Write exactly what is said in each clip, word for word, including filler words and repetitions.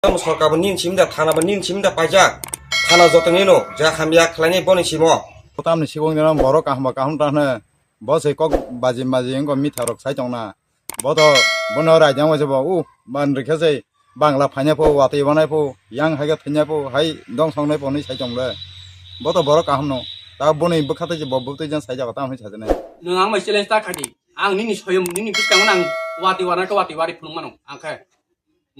Tamo sorkar bo nini simi da, thana bo nini simi da paijak. Thana joto nino, ja hamya khlainai boni simo. Tamni sikong dino borok kaham ba kaham ta hwno. Bo se kok baji maji wngkha mitha rok sai tongna. Bo to bono raida wngwi se bo, uh, ban rikha se Bangla phaina pho, watwi wanai pho, yang hai khe thwina pho, hai dong songnai pho hwnwi sai tong le. Bo to borok kaham no. Ta boni bwkha tei se bo bwtwi jan sai jago ta hwnwi sajani. Nwng ang bai challenge ta khadi. Ang nini soyom, nini bwskango ang watwi wanai khe watwi wari phunuk mano. Ang khe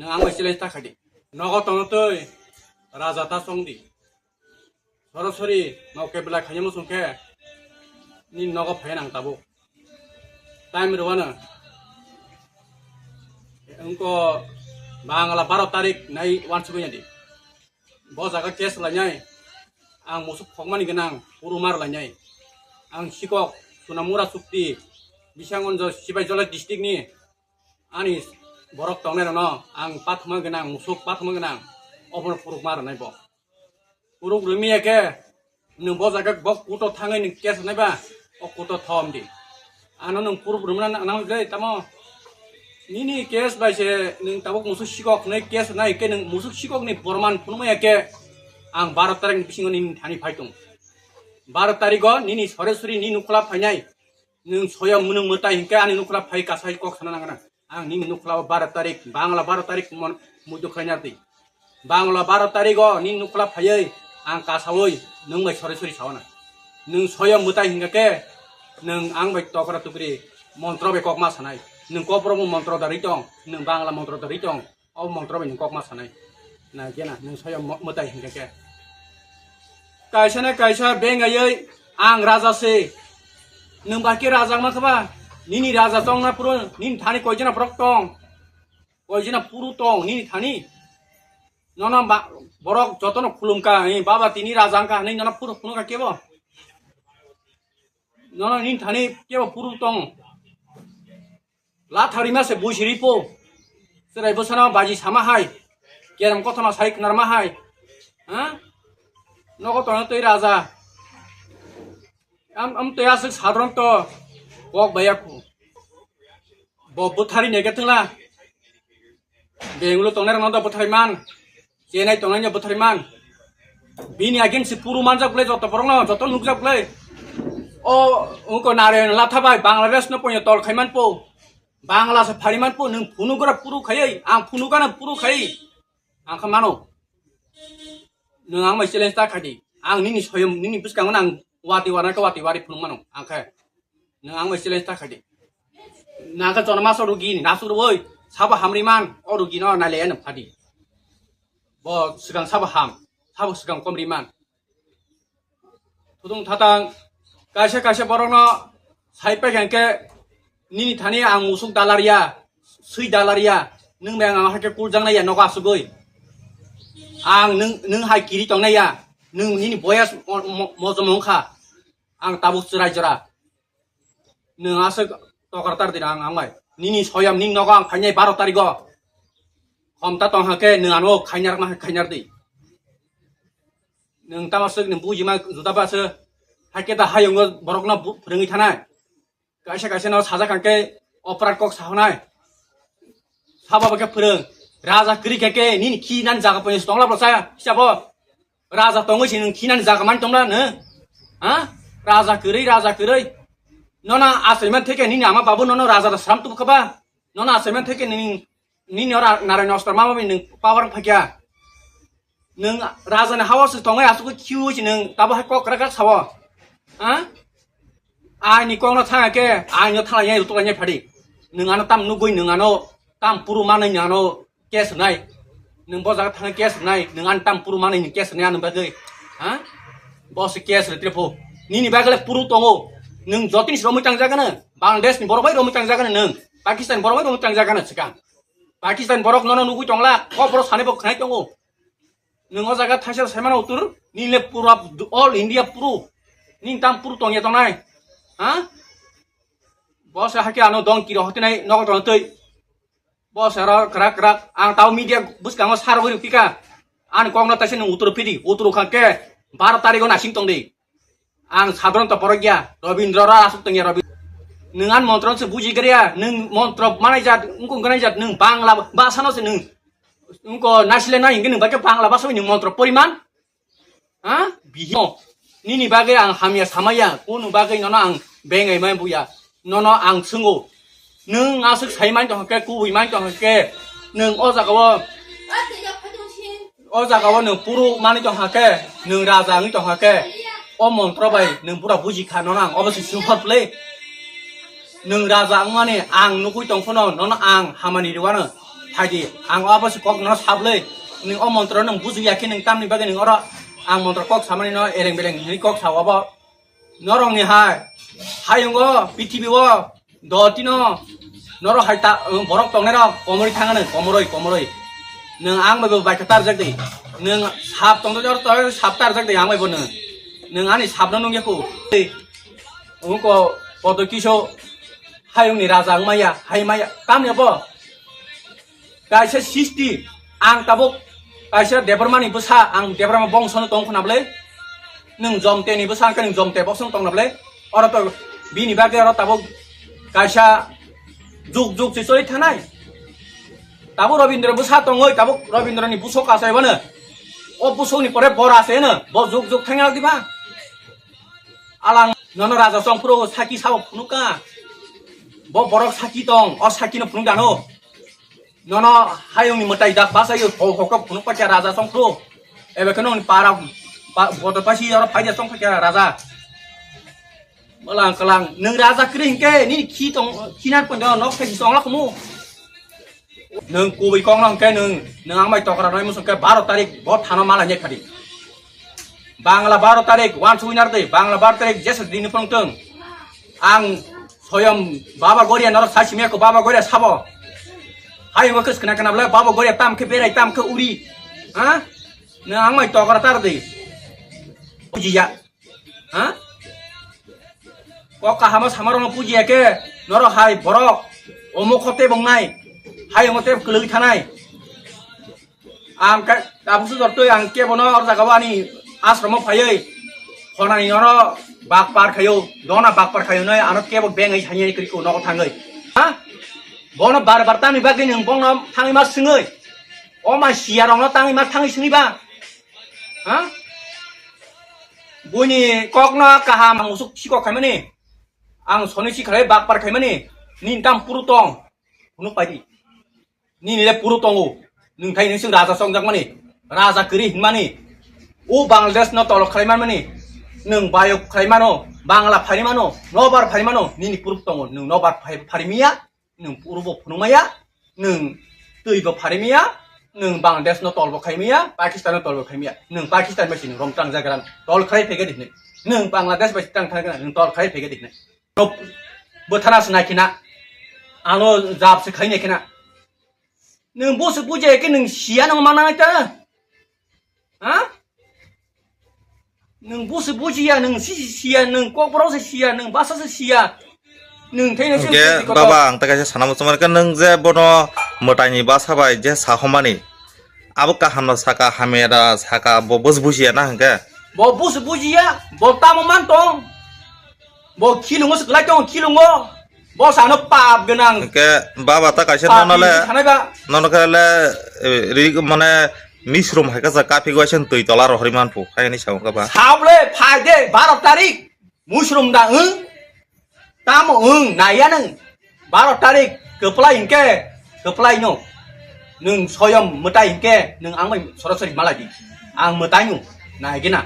nwng ang bai challenge ta khadi. Nogo tongtwi raja ta chongdi. Sorosori no kebla khaina muchung khe nini nogo phai nang tabuk. Time rwano. Wngko Bangla baro tarik nai wansugwi di. Bo jaga case lainai. Ang musuk phokmani gwnang, puru mar lainai. Ang sikok Sunamura Chukti, Bisanggonjo Sibaijala district ni ani borok tongnai rokno ang pathma gwnang, musuk pathma gwnang, obono puruk mar rwnai bo. Puruk rwmi ya khe, nwng bo jaga bo kuto thangwi nwng case nai ba, o kuto thom di. Ano nwng puruk rwmna nang, nang le tamo. Nini case bai se nwng tabuk musuk sikok nai case nai khe nwng musuk sikok ni borman phunukma ya khe, ang baro tarik bisingo nini thani phai tong. Baro tarigo nini sore suri ni nukhla phainai. Nwng soya mwnwng mwtai hinkhe ani nukhla phai kasai kok sana nangna. Ang nini nukhla o baro tarik, Bangla baro tarik mon-, muitu khlaina twi. Bangla baro tarik o nini nukhla phaiwi ang kasawi nwng bai sori sori sawana. Nwng soya mwtai hinkhe khe nwng ang bai tokra tukri montro bai kokma sanai. Nwng kokborok bo montro da ri tong, nwng Bangla montro da ri tong. O montro bai nwng kokma sanai. Nai khe na, nwng soya mo-, mwtai hinkhe khe. Kaisa na kaisa bengaiwi ang raja se. Nwng bai khe raja wngma khe ba? Nini raja chongna phuru nini thani koijana borok tong? Koijana puru tong nini thani? Nono ba-, borok jotono khulumkha, "Hi baba, tini raja wngkha," hinwi nono puru phunukha kebo? Nono nini thani kebo puru tong? Latharima se buisiri po. Chwrai bwsano baji sama hai. Kerem kothoma sai khnarma hai. Ha? Nogo tongna twi raja. Am, am twi aswk sadron to. Kok baya khu. Bo bwthari nege thwngla. Bengulo tongnai rokno do bwthari man. Chenai tongnai no bwthari man. Bini against se puru manjak bwlai joto borokno, joto nukjak bwlai. O, wngko Narayan Latha bai Bangladesh no poino tol khaiman po. Bangla se phariman po, nwng phunukgra puru khaiwi, ang phunukgana puru khaiwi. Ang kha mano. Nwng ang bai challenge ta khadi. Ang nini soyom, nini bwskango nang wati warna khe wati wari phunuk mano. Ang khe. Nwng ang bai challenge ta khadi. Nang khe chwngno masa rugi ni nasuk rwoi. Sabo hamri man, o rugi no nai le ano phadi. Bo swkang sabo ham, sabo swkang kom ri man. Thudung thatang, kaisa kaisa borokno sai paikha hwnkhe nini thani ang musuk dalarya, swi dalarya, nwng bai ang hakhe kuljaknai ya nogo asugwi. Ang nwng, nwng hai kiri tongnai ya, nwng nini boyas mo-, mo-, mojom wngkha, ang tabuk chwrai jora. Nwng aswk tokar tar di ang, ang bai. Nini soyam nini nogo ang phainai baro tarigo. Khomta tong hakhe nwng ano khainar ma khainar di. Nwng tamo swk nwng bujima juda ba se. Hakhe da hayungo borokno bu-, phwrwngwi thanai. Kaisa kaisa no sajak hwnkhe operate kok sahonai. Sabo bo khe phwrwng. Raja kwrwi khe khe nini khi nani jaga pono tongla bwsa hisabo. Raja tongwi se nwng khinani jaga mani tongla nwng? Ha? Raja kwrwi, raja kwrwi. Nono asaiman theke nini ama babu nono raja da sram tubu khaba? Nono asaiman theke nini, nini ora narai noster mama bi nwng power phakya. Nwng raja ni hawa se tongwi asuk khiu se nwng tabo hai kok krak krak sawo. Ha? Aini kok no thanga ke, aino thala yai rutuk yai phadi. Nwng ano tam nugui, nwng ano tam puru manai, nwng ano case nai. Nwng bo jaga thangwi case nai, nwng ani tam puru manwi nwng case nai ani bagwi. Ha? Bo se case rwtwi pho. Nini bagwi le puru tongo. Nwng jotoni se romwi tangjagano. Bangladesh ni borok bai romwi tangjagano nwng. Pakistan borok bai romwi tangjagano swkang. Pakistan borok nono nugwi tongla. Kok borok sani bo khnai tongo. Nwng o jaga thaisa saimano utur. Nini le pura all India puru. Nini tam puru tongya tongnai. Ha? Bo se hakhe ano dong kiro hotinai nogo tongtwi. Bo sero krak krak, ang tao media bwskango sarogwi rwpikha. Ani kokno taisa nwng utro phidi, utro kha khe baro tarigo nasing tongdi. Ang sadharon to borok ya, Robindra Rao asuk tongya Robi-, nwng ani montro se buji gariya, nwng montro manai jat, wngkong ganai jat, nwng Bangla bhasha no se nwng Wngko naisile na hingke nwng bagwi Bangla basa bai nwng montro poriman? Ha? Bihi. Nini bagwi ang hamya samaya, kunu bagwi nono ang bengai mai buya. Nono ang swngo. Nwng aswk sai mani tongkha khe, kubui mani tongkha khe, nwng o jaga o, o jaga o nwng puru mani tongkha khe, nwng raja wngwi tongkha khe, o montro bai nwng pura buji kha, nono ang obo se swnghor play. Nwng raja wngmani ang nugwi tong phano, nono ang hamani rwano phaidi, ang obo se kok nono sablwi. Nwng o montro nwng buji ya khe nwng tamni bagwi nwng oro ang montro kok samani no ereng bereng hinwi kok sao obo. Norokni hai, hayungo, pithibio, dotino, norok hai ta, borok tongnairok komorwi thangano, komorwi, komorwi. Nwng ang bai bo bai khe tarjak di. Nwng sap tongdo jor to sap tarjak di ang bai bo nwng. Nwng ani sapno nungya khu. Wngko kodo kiso hayungni raja wngmaya, hai maya, tamni bo. Kaisa sisti, ang tabuk kaisa Debbarmani bwsa, ang Debbarma bongsono tong khna bwle. Nwng Jomteni bwsa, ang khe nwng Jomte bongsono tong na bwle. Oro to bini bagwi oro tabuk kaisa juk juk se choli thanai. Tabuk Robindra bwsa tongoi, tabuk Robindrani busok asai bano. O busokni pore bor asai no, bo juk juk thangya diba? Alang nono raja song phuru saki sabo phunukha. Bo borok saki tong, o saki no phunuk dano. Nono hayungni mwtai dak basayo, ho-, hokok phunuk pacha raja song phuru. Ebe khe nongni para, pa-, bodo pasi oro phaida song pacha raja. Mwlang kwlang, nwng raja kwrwi hinkhe, nini khi tong, khinan pondo nok thai song lakhumu. Nwng kubui kok no hinkhe nwng, nwng ang bai tokra noi musung khe baro tarik bo thano mala nyek phadi. Bangla baro tarik, wan sui nar de, Bangla baro tarik, jesa dini phone tong. Ang soyom Baba Goria norok sai simi ko Baba Goria sabo. Hai ngo kes kena kena bla Baba Goria tam khe berai tam khe uri. Ha? Nwng ang mai tokra tar de. Bujiya. Ha? Kok kahama samarokno pujiya khe, norok hai borok, omo khote bongnai, hai omo tei kwlwi thanai. Ang ka, tabuk se jortoi ang kebono or jaga o ani ashromo phaiwi, khonani oro bakpar khayo, dona bakpar khayo noi, ano kebo bengwi sanyani kriko nogo thangwi. Ha? Bono bar bar tamni bagwi nwng bono thangwi ma swngwi. O ma siya rokno tangwi ma thangwi swngwi ba. Ha? Buini kokno kaham ang usuk sikok khaimani. Ang soni si khalai bakpar khaimani. Nini tam puru tong. Hunu paidi. Nini le puru tongo. Nwng thai nini sing raja songjakmani. Raja kiri hinmani. O Bangladesh no tolok khalai manmani. Nwng bayok khalai mano. Bangla phari mano. Nobar phari mano. Nini puru tongo. Nwng nobar phari, phari miya. Nwng puru bo phunukmaya, nwng twi bo pharimaya, nwng Bangladesh no tol bo khaimaya, Pakistan no tol bo khaimaya, nwng Pakistan bai si nwng rong tang jagra tol khai phege dikne, nwng Bangladesh bai si tang thang nwng tol khai phege dikne. Nok bwthana se nai khina, ano jab se khai nai khina. Nwng bo se bujai khe nwng siya nang mana ta. Ha? Nwng busi bujiya, nwng sisi siya, nwng kokborok se siya, nwng basa se siya. Nwng thai nang Hwnkhe sini baba, ang ta kaisa sana muchungmani khe, nwng je bono mwtaini basa bai je sahomani, abo kahamno saka, hamya da saka, bo bus bujiya na hwnkhe? Bo bus bujiya, bo tamo man tong. Bo khilungo se kwlai tong, khilungo. Bo sano pap gwnang. Hwnkhe baba ta kaisa Pap nono le, ni thanai ba. Nono khe le, eh, ri, mane, misrum hai khe sa kaphik waisa twi tola rohorwi manphu, hai hwnwi sa wngkha ba. Sabole phai de baro tarik, musrum da wng, tamo wng, naiya nwng, baro tarik, kwplai hwnkhe, kwplai no, nwng soyom mwtai hwnkhe, nwng ang bai sorasori malai di, ang mwtai no, nai gina,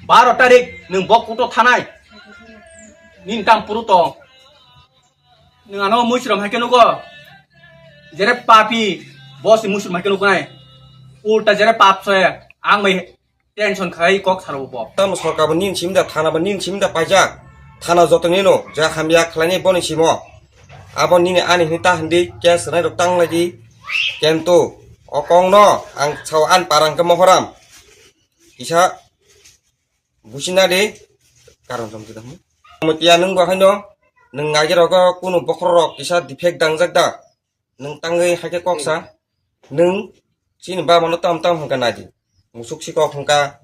baro tarik, nwng bok kuto thanai, nini tam puru to. Nwng ano muisrom hai khe nugo. Jere papi, boss ni muisrom hai khe nugo nai. Ulta jere pap se, ang bai tension khai kok saro bo. Tamo sorkar bo nini simi da, thana bo nini simi da paijak. Thana joto nino, ja hamya khlaini boni simo. Abo nini ani hini ta hindi, case nai rok tang lai di. Kento, o kong no, ang sao an parang ke mohoram. Kisa Buchina de, karon tong kita. Mutia nwng bo haino, nwng nagi rogo kunu bokhorok kisa defect dangjak da. Nwng tangwi haikhe kok sa. Nwng chini baba no tam tam hwnka nadi. Musuk sikok hwnka,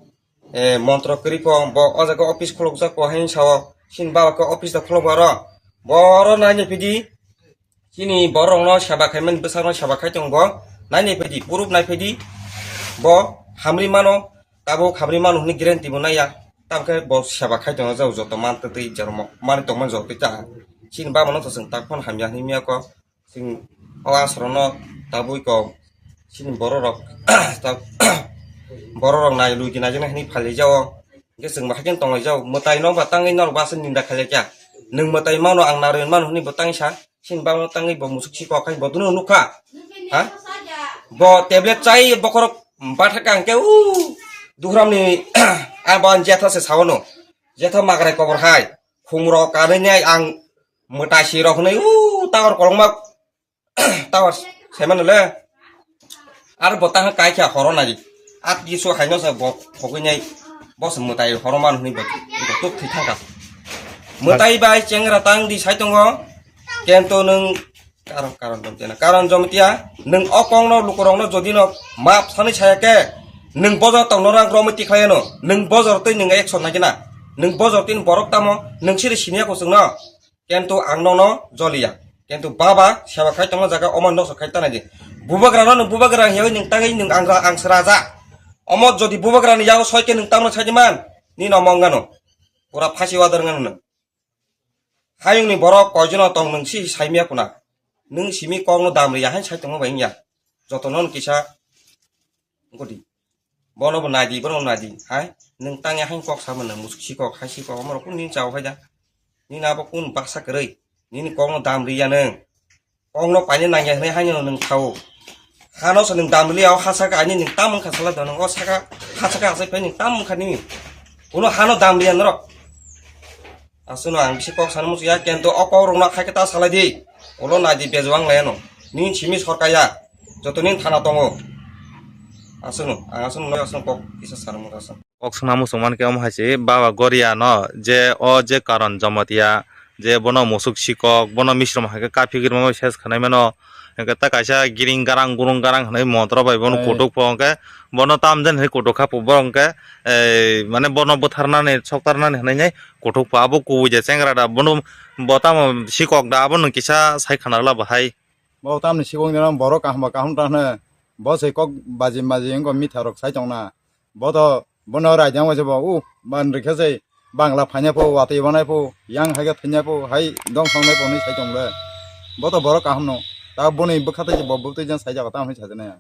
eh, montro kwrwi pho, bo o jaga office khulukjak ko haino sao. Chini baba khe office da khuluk aro. Boro nani pidi. Chini borokno seba khaimani bwsakno seba khai tongo. Nai nai phaidi, proof nai phaidi. Bo hamri mano, tabuk hamri mano hwnwi guarantee bo naiya. Tamkhe bo seba khai tongo, jao joto man twi twi jarmo, mani tongmani joto twi ta. Chini baba no to chwng tak phone hamya hwnwi miya ko. Chwng o asorono tabui ko. Chini bororok, ta-, bororok nai lui kina jena hwnwi phali jao. Hwnkhe chwng bo haikhe tonglai jao. Mwtai no ba tangwi norok ba se ninda khailai kya. Nwng mwtai mano, ang narwi mano hwnwi bo tangwi sa. Chini baba no tangwi bo musuk si kok khai bo duno nukha. Ha? Bo tablet chai bokhorok batha kang khe u duhram ni abo ang jetha se sawano. Jetha magrai kobor hai. Khumrok kanwi nai ang mwtai si rok hwnwi u tower kolokma tower saiman le. Ar bo tang kai kha horo nai. At gisu haino sa bo thogwi nai. Bo se mwtai horo man hwnwi bo tuk thwi thangkha. Mwtai bai chengra tang di sai tongo. Kento nwng karon, karon jomtiya na. Karon jomtiya nwng o kongno lukurokno jodi no map sanwi saya khe nwng bojor tongno rang romwi tikhlai ano. Nwng bojor twi nwng action nai khe na. Nwng bojor twi borok tamo nwng siri siniya ko chwngno. Kento ang nono joliya. Kento baba seba khai tongma jaga omo noso khai tanai di. Bubagra no nwng bubagra hiyawi nwng tangwi nwng ang ra-, ang se raja. Omo jodi bubagra ni yago soi khe nwng tamno sai di man. Ni no mong gano. Pura phasi wadar ngano nwng. Hayung ni borok koijono tong nwng si sai miya kuna. Nwng simi kok no dam riya hain sai tongma bai wngya. Joto no kisa Godi. Bono bo nai di, bono nai di. Hai, nwng tangya hain kok sama nwng musuk si kok, hai si kok, amoro kun nini chao hai da. Nini abo kun baksa kwrwi. Nini kok no dam riya nwng. Kok no paine nangya hwnwi haino nwng thao. Hano se nwng dam liya, o ha saka ani nwng tam wngkha sala da nwng, o saka, ha saka asai phai nwng tam wngkha nini. Kuno hano dam liya norok. Aswkno ang bisi kok sana muchung ya, kento o kok rokno khai khe ta salai di. Ulo nai di, bejwang lai ano. Nini simi sorkar ya. Joto nini thana tongo. Aswkno, ang aswkno, aswkno kok kisa sana muchung aswk. Kok sana muchung man khe omo hai se baba Goria no je o je karon Jamatia je bono musuk sikok, bono misrom hai khe kaphi gir mano ses khanai mano. Hwnkhe ta kaisa giring garang gurung garang hwnwi montro bai bono Hai. Kutuk pho hwnkhe bono tam den hwnwi kutuk kha pho bo hwnkhe, eh, mane bono bwtharnani soktarnani hwnwi nai kutuk pho abo kubui de chengra da bono bo tamo sikok da abo nwng kisa sai khana rwla bo hai. Bo tamni sikok ni borok kaham ba kaham ta hwno bo se kok baji maji wngkha mitha rok sai tongna. Bo to bono raidang bai se bo, uh, ban rikha se Bangla phaina pho, watwi banai pho, yang hai khe thainya pho, hai dong thang nai pho hinwi sai tong le. Bo to borok kaham no. Ta boni bwkha tei bo bwtwi jang sai jago ta hinwi sajana ya.